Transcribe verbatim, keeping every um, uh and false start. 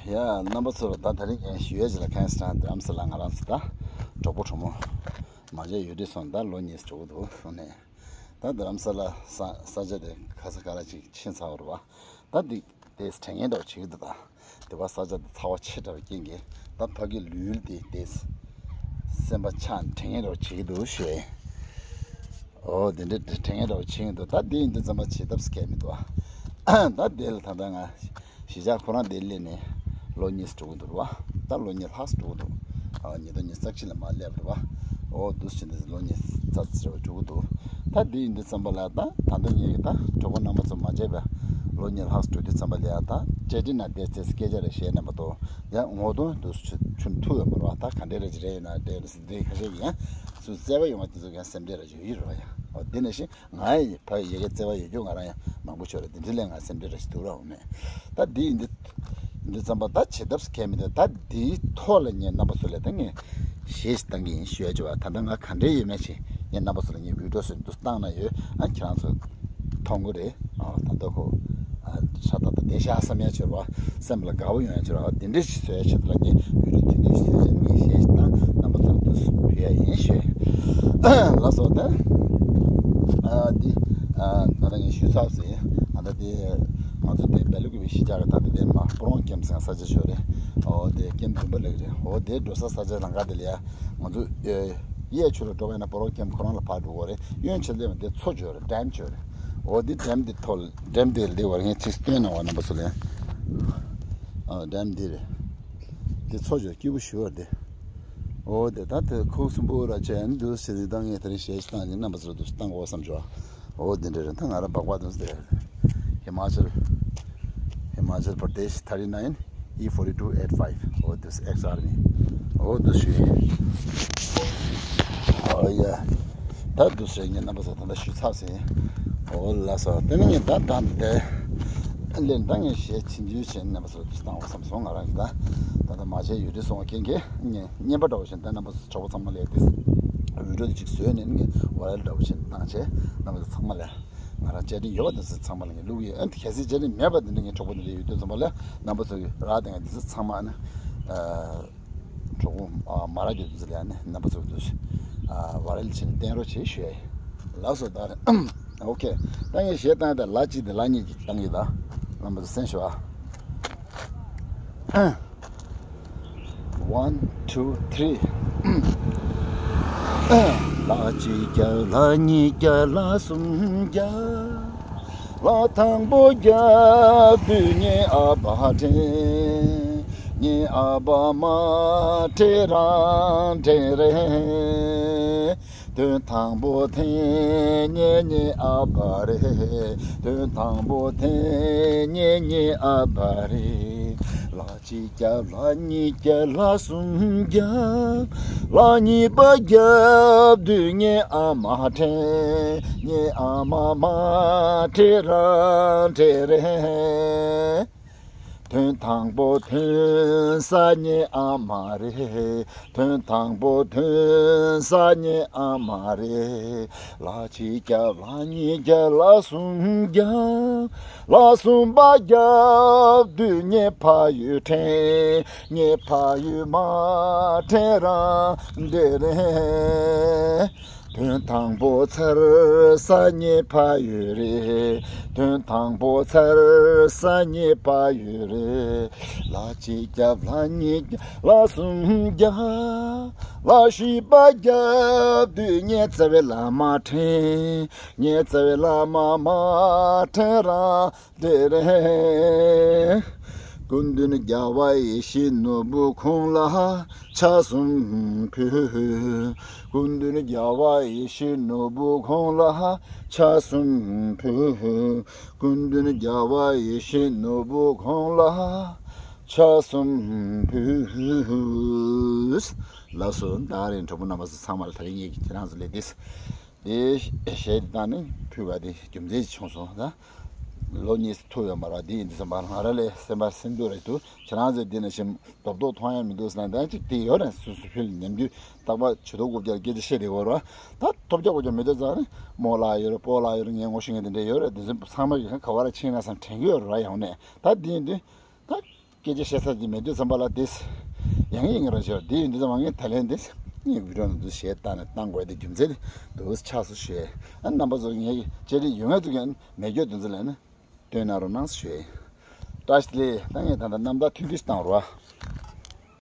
ཡ། རྣམ་པ་ཚོར་ད་དེ་རིང་ངས་ཞུ་ཡས་ཅིག་ལ་ཁེངས་སྐྲག་དེ་རམ་ས་ལ་ང་རང་ཚོ་ད་གྲོགས་པོ་གྲོགས་མོ་མ་མཇལ་ཡུན་རིང་སོང་། ད་ལོ་གཉིས་འགྲོ་གི་འདུག་སོང་ནས། ད་དེ་རམ་ས་ལ་ས་ས་ཆ་དེ་ཁ་ས་ཁ་ལ་ཅིག་ཕྱིན་ཚར་བ་རེད་པ། ད་འདི་དེ་དྲན་ངེས་འདྲ་བོ་བྱེད་ཀྱི་འདུག་ད་དེ་པ་ས་ཆ་དེ་ཚ་བ་ཆེ་དྲགས་པའི་རྐྱེན་གྱིས་ད་ཕ་གི་ལུས་དེ་དེ་སེམས་པ་ཆགས་དྲན་ངེས་འདྲ་བོ་བྱེད་ཀྱི་འདུག་ཞེས། ཨོ་དེ་འདྲའི་དྲན་ངེས་འདྲ་བོ་བྱེད་ཀྱི་འདུག་ད་དེ་ཡིན་དུས་ཙམ་པ་བྱེད་ཐབས་སུ་གལ་མི་འདུག་ཨ། ད་དེ་ལ་ད་ལྟ་ང་གཞིས་ཆགས་ཁོ་རང་དེ་སླེབས་ནས་ལོ་གཉིས་འགྲོ་གི་འདུག་རེད་པ། ད་ལོ་གཉིས་ལྷག་འགྲོ་གི་འདུག་ཨ། ཉིས་སྟོང་ཉི་ཤུ་རྩ་གཅིག་ལ་མར་སླེབས་རེད་པ། ཨོ་འདུག་བྱས་ནས་ལོ་གཉིས་རྩ་ཚ་འགྲོ་གི་འདུག་ད་དེ་ཡིན་དུས་ཙམ་པ་ལ་ད་ད་ལྟ་ངེད་ཀྱི་ད་གྲོགས་པོ་རྣམ་པ་ཚོ་མ་མཇལ་བ་ལོ་གཉིས་ལྷག་འགྲོ་དུས་ཙམ་པ་ལ་ཡ་ད་ཅེ་ཏི་ན་དེ་ཚེ་སྐད་ཆ་རེ་བཤད་རྣམ་པ་ཏོ་ཡ་ངོ་གདོང་དུ་ཆུ་ཆུ་ཐུག་ཡོད་མ་རེད་པ། ད་ག་འདྲས་རེ་ཅི་རེད་ཡིན་ན་དེ་རེད་ཟེར་དེ་ཁ་ཤས་ཀྱིས་ཡང་སུ་བརྩེ་བ་ཡོང་བ་དེ་ཚོ་ཡང་སེམས་ཁྲལ་རེ་ཡོད་ཡོད་རེད་པ། ཡ་ཨོ་དེ་ནས་ཤི། ང་ཡི་ཕ་ཡི་ཡ་གི་བརྩེ་བ་ཡོད་རྒྱུ་ང་རང་ཡང་མང་པོ་ཤོར་རེད། དེ་འདྲ་ལས་ང་སེམས་ཁྲལ་ར་ཞིག་འདུག་ར་འོ་མེད། ད་འདི་ཡིན་འདི་འདི་ཙམ་པ་ད་བྱེད་ཐབས་སུ་གལ་མི་འདུག་ད་འདིའི་ཐོག་ལ་ངས་རྣམ་པ་ཚོ་ལ་ད་ངས་གཞས་ཤིག་བཏང་གི་ཡིན་ཞུ་ཡ་བྱོས་པ། ད་ལྟ་ང་ག་འདྲས་ཡོད་མེད་ཅིག་ངས་རྣམ་པ་ཚོ་ལ་ངས་བི་ཌི་ཡོ་བཟོས་འདུག་བཏང་ན་ཡོད། ཨ་ཁྱེད་རང་ཚོ་མཐོང་གི་རེད། ཨ་ད་ལྟ་ཁོ་ཨ་ཤ་སྟག་ད་བདེ་ཤག་བསམ་ཡ་བྱོས་པ། སེམས་ལ་དགའ་བོ་ཡོང་ཡ་བྱོས་པ། འདི་འདྲས་ཞིག་བཟོ་ཡ་ཆེད་དུ་ལ་ངས་བི་ཌི་ཡོ་དེ་འདྲས་ཞིག་བཟོས་བྱས་ངས་གཞས་ཤིག་བཏང་རྣམ་པ་ཚོ་ལ་འདུག་སེ་ཕུལ་ཡ་ཡིན་ཞུ། ལགས་སོ། ད་ཨ་འདི་ཨ་ད་ལྟ་ངས་ཞུས་ཚར་ཟིན། ཨ་ད་དེ་ང་ཚོ་དེ་སྦེལ་ཀོབ་གཞིས་ཆགས་ཀྱི་ད་ལྟ་དེ་མ་པོ་རོང་ཀེམ་ཟེར་ས་ཆ་ཞིག་ཡོད་རེད། ཨོ་དེ་ཀེམ་བདུན་པ་ལེགས་རེད། ཨོ་དེ་འགྲོ་ས་ས་ཆ་ལམ་ཁ་དེ་ལ་ཡ་ང་ཚོ་ཨེ་གཡས་ཕྱོགས་ལ་འགྲོ་བ་ཡིན་ན་པོ་རོང་ཀེམ་ཁོ་རང་ལ་ཕར་འགྲོ་དགོས་རེད། གཡོན་ཕྱོགས་སླེབས་ན་དེ་མཚོ་ཅིག་ཡོད་རེད། ཌེམ་ཅིག་ཡོད་རེད། ཨོ་དེ་ཌེམ་དེ་ཐོག་ཌེམ་དེ་ལ་དེ་བར་ངས་ཅིག་སྟོན་གནང་བ་རྣམ་པ་ཚོ་ལ། ཨ་ཌེམ་དེ་རེད། དེ་མཚོ་ཅིག་སྐྱིད་པོ་ཞེ་པོ་རེད། འོ་དེ་ད་དེ་ཁུག་སུམ་པོ་ར་ཆེ་ཨན་དུ་ཟེར་ཏེ་ད་ངས་དེ་རིང་གཞས་ཤིག་བཏང་ནས་རྣམ་པ་ཚོར་དུ་བཏང་དགོས་བསམ་བྱུང་། འོ་དེ་འདྲ་རེད། ད་ང་རང་སྦག་སྦག་དུ་ཟེར། ཧི་མ་ཅལ། ཧི་མ་ཅལ་པར་དེཤ་ཐར་ཊི་ནའིན་ཨི་ཕོར་ཊི་ཊུ་ཨེཊ་ཕའིབ། འོ་དུ་ཨེགས་ཨར་མི། འོ་དུ་ཞུ་ཡིན། འོ་ཡ། ད་དུ་ཟེར་ངས་རྣམ་པ་ཚོ་ད་ལྟ་ཞུས་ཚར་ཟིན། འོ་ལགས་སོ། དེ་ནས་ངས་ད་ད་དེ་ལན་ད་ངས་གཞས་ཆེན་ཆུང་ཆེན་རྣམ་པ་ཚོ་བཏང་བ་བསམ་སོང་། ང་རང་གི་ད་ད་ལྟ་མ་བྱས་ཡུལ་དུ་སོང་བ་རྐྱེན་གྱིས་ངས་རྔན་པ་འདྲ་བོ་བཞིན་ད་རྣམ་པ་ཚོ་གྲོགས་པོ་ཚང་མ་ལས་དེ་བི་ཌི་ཡོ་དེ་ཅིག་བཟོས་ནས་ངས་ཝའི་རལ་འདྲ་བོ་བཞིན་བཏང་བྱས་རྣམ་པ་ཚོ་ཚང་མ་ལ་ང་རང་བཅར་འདྲི་ཡོད་པ་དེ་ཚོ་ཚང་མ་ལ་ངས་བླུག་ཡོད། ཨ་ནི་གལ་སྲིད་བཅར་འདྲི་མེད་པ་དེ་འདྲ་ངས་གྲོགས་པོ་དེ་འདྲ་ཡོད་དུས་ཚང་མ་ལ་རྣམ་པ་ཚོ་གི་རག་དེ་ང་དེ་ཚོ་ཚང་མ་ཨ་ནི་ཨ། གྲོགས་པོ་ཨ་མ་ར་གྱོད་དུ་ལ་ནི་རྣམ་པ་ཚོ་དུ་ཨ་ཝའི་རལ་བྱས་ནས་བསྟན་རོགས་བྱེད་ཞུ་ཡ་ཡིན། ལགས་སོ། ད་ཨོ་ཁེ། ད་ངས་གཞས་བཏང་ཡ་ད་ལ་གཅིག་དེ་ལ་གཉིས་ཀྱི་བཏང་གི་ད་རྣམ་པ་ཚོ་གསན་ཞུ་ཨ། One, two, three. ལ་གཅིག་རྒྱབ། ལ་གཉིས་རྒྱབ། ལ་གསུམ་རྒྱབ། ལ་དང་པོ་རྒྱབ་དུས་ངའི་ཨ་ཕ་དྲན། ངའི་ཨ་ཕ་མ་དྲན་རང་དྲན་རེད། དོན་དང་པོ་དེ་ངའི་ངའི་ཨ་ཕ་རེད། དོན་དང་པོ་དེ་ངའི་ངའི་ཨ་ཕ་རེད། ལ་གཅིག་རྒྱབ། ལ་གཉིས་རྒྱབ། ལ་གསུམ་རྒྱབ། ལ་གཉིས་པ་རྒྱབ་དུས་ངའི་ཨ་མ་དྲན། ངའི་ཨ་མ་མ་དྲན་རང་དྲན་རེད། དོན་དང་པོ་ཐོན་ས་ངའི་ཨ་མ་རེད། དོན་དང་པོ་ཐོན་ས་ངའི་ཨ་མ་རེད། ལ་གཅིག་རྒྱབ། ལ་གཉིས་རྒྱབ། ལ་གསུམ་རྒྱབ། ལ་གསུམ་པ་རྒྱབ་དུས་ངའི་ཕ་ཡུལ་དྲན། ངའི་ཕ་ཡུལ་མ་དྲན་རང་དྲན་རེད། དོན་དང་པོ་ཚར་ས་ངའི་ཕ་ཡུལ་རེད། དོན་དང་པོ་ཚར་ས་ངའི་ཕ་ཡུལ་རེད། ལ་གཅིག་རྒྱབ། ལ་གཉིས་རྒྱབ། ལ་གསུམ་རྒྱབ། ལ་བཞི་པ་རྒྱབ་དུས་ངའི་བརྩེ་བའི་བླ་མ་དྲན། ངའི་བརྩེ་བའི་བླ་མ་མ་དྲན་རང་དེ་རེད། སྐུ་མདུན་རྒྱལ་བ་ཡིད་བཞིན་ནོར་བུ་ཁོང་ལ་ཕྱག་གསུམ་ཕུལ། སྐུ་མདུན་རྒྱལ་བ་ཡིད་བཞིན་ནོར་བུ་ཁོང་ལ་ཕྱག་གསུམ་ཕུལ། སྐུ་མདུན་རྒྱལ་བ་ཡིད་བཞིན་ནོར་བུ་ཁོང་ལ་ཕྱག་གསུམ་ཕུལ། ལགས་སོ། ད་རིང་གྲོགས་པོ་རྣམ་པ་ཚོ་ཚང་མར་ད་རིང་ངེད་ཀྱི་ཁྱེད་རང་ཚོ་ལས་འདི། དེ་གཞས་དེ་དང་ནི་ཕུལ་བ་དེ་རྒྱུ་མཚན་ཅིག་བྱུང་སོང་ད། ལོ་གཉིས་ཐུག་ཡོད་མ་རེད། དེ་ཡིན་དུས་ཙམ་པ་ང་རང་ལས་སེམས་པ་སེམས་སྡུག་རེད་འདུག་ཁྱེད་རང་ཚོས་འདི་ནང་བཞིན་རྡོབ་རྡོབ་མཐོང་ཡ་མི་འདུག་ཟེར་ན་ད་ཅིག་དེ་ཡོད་རེད། སོ་སོ་ཕུལ་ཉམས་རྒྱུ་རྟག་པར་ཇུས་གཏོགས་རྐུབ་བཀྱག་སྐད་ཆ་བཤད་བསྡད་ཡོད་རེད། ད་ཐོབ་རྒྱག་དགོས་རྒྱུ་མི་འདུག་ཙང་ནི་རྨོ་ལགས་ཡོད་རེད། སྤོ་ལགས་ཡོད་རེད། ངའི་ངོ་ཤེས་མཁན་དེ་འདྲ་ཡོད་རེད། དེ་ཚོ་ཚང་མ་ཡོད་ཁང་ག་བ་ར་ཕྱིན་ན་བསམ་དྲན་གྱི་ཡོད་རེད་ཡང་ནས། ད་དེ་ཡིན་དུས་ད། སྐད་ཆ་བཤད་ས་དེ་མེད་དུས་ཙམ་པ་ལ་དེས་ཡང་ཡིན་རང་ཤོར་དེ་ཡིན་དུས་ཙམ་པ་ངས་ད་ལན་དེས་ངས་བི་ཌིའོ་ནང་དུ་གཞས་བཏང་ནས་བཏང་དགོས་དེ་རྒྱུ་མཚན་དེ་དུས་ཆགས་སུ་ཞུས། ཨ་རྣམ་པ་ཚོ་ངས་ཅེ་རི་ཡོད་ངེས་ཚུགས་ཀྱང་མེད་སྐྱོ་དུས་ཚོད་ལ་ནི་སྟོན་གནང་རོགས་གནང་ཞུས། བཀྲ་ཤིས་བདེ་ལེགས། ད་ངས་ད་ལྟ་རྣམ་ཐར་ཐུང་ཀུ་ཞིག་བཏང་རོགས།